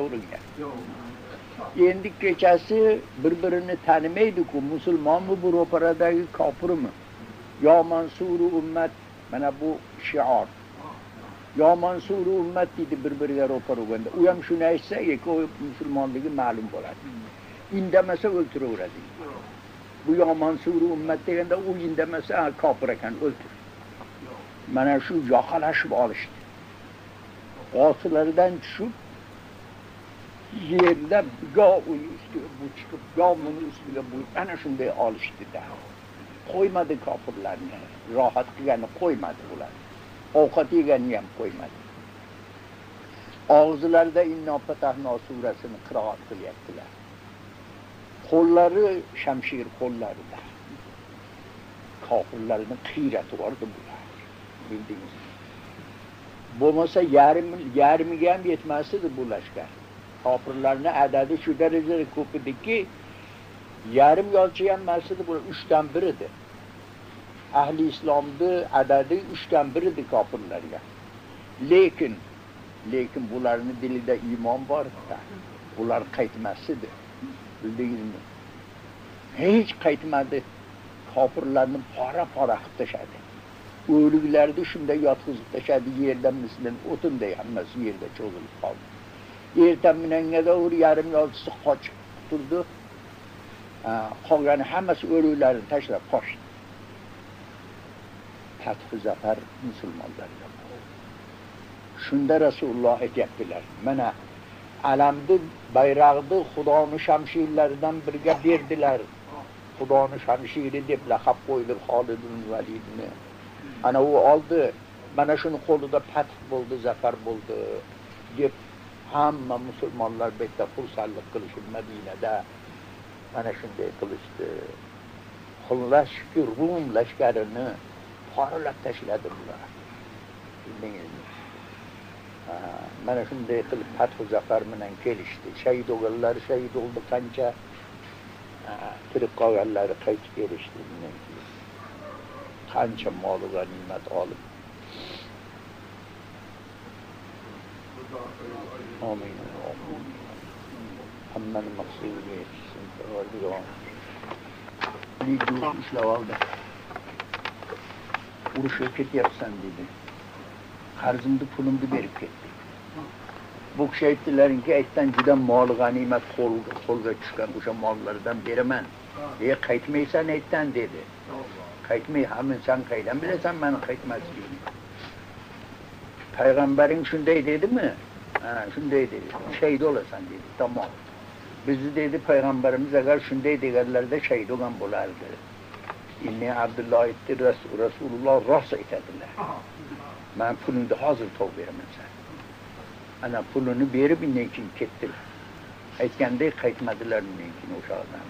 uringan. Endi kechasi bir-birini tanimaydi-ku, musulmonmi bu ro'paradagi kofirmi? Yo mansuru ummat, mana bu shior. Yo mansuru ummat deydi bir-biriga ro'para urganda. U ham shuni aytsa, ikkovi musulmonligi ma'lum bo'ladi. Indamasa o'ltiraveradi. Bu yo mansuru ummat deganda u indamasa kofir ekan, o'ltir. Mana shu yoqalashib olishdi. Otlaridan tushib yerda yo uni ustiga bu chiqib, yo buni ustiga bu, ana shunday olishdi-da. Qo'ymadi kofirlarni, rohat qilgani qo'ymadi ular. Ovqat yeganini ham qo'ymadi. Og'izlarida Inno fatahno surasini qiroat qilyaptilar. Qo'llari shamshir qo'llarida. Kofirlarni qiyratib yubordi bular. Bildingiz. Bo'lmasa yarmiga ham yetmas edi bu lashkar. Kofirlarni adadi shu darajada ko'p ediki, yarim yolchi ham emas edi, bular 3dan 1 edi. Ahli islomni adadi 3dan 1 edi kofirlarga. Lekin bularning dilida iymon bor edi. Bular qaytmas edi. Bildingizmi? Hech qaytmadi. Kofirlarni pora-pora qilib tashladi. O'liklarni shunday yotqizib tashladi, yerda mislin o'tinday hammasi yerda cho'zilib qoldi. Erta minangada u yarim yolchisi qochib qutuldi. Qolgani hammasi o'liklarni tashlab qochdi. Fath zafar musulmonlarga. Shunda Rasululloh aytyaptilar, mana alamni, bayrog'ni Xudoni shamshirlaridan birga berdilar. Xudoni shamshiri deb laqab qo'ydi Xolid ibn Validni. Ana u oldi, mana shuni qo'lida fath bo'ldi, zafar bo'ldi deb hamma musulmonlar bu yerda xursandlik qilishib Madinada mana shunday qilishdi. Xullas shu Rum lashkarini poralab tashladi bular. Bildingizmi? Mana shunday qilib fath zafar bilan kelishdi. Shahid bo'lganlar shahid bo'ldi qancha, tirik qolganlari qaytib kelishdi bundan keyin. Qancha mol g'animat olib. Amin. Hammani maqsadiga yetishsin, Parvardigor. Lidu ishlab oldi. Urushga ketyapsan dedi. Qarzimni pulimni berib ketdi. Bu kishi aytdilarinki, aytdan juda mol g'animat qo'lga tushgan o'sha mollardan beraman. Qaytmaysan aytdan dedi. Qaytmay, ha, sen qaydan bilasan meni qaytmasligimni? Payg'ambaring shunday dedimi? Ha, shunday dedi. Shahid olasan dedi. Tamom. Bizni dedi payg'ambarimiz agar shunday deganlarida shahid bo'lgan bo'lardi. Inni Abdulloh aytdi, Rasululloh rost aytadilar. Men pulingni hozir topib beraman sen. Ana pulini berib undan keyin ketdilar. Aytgandek qaytmadilar undan keyin o'sha odam.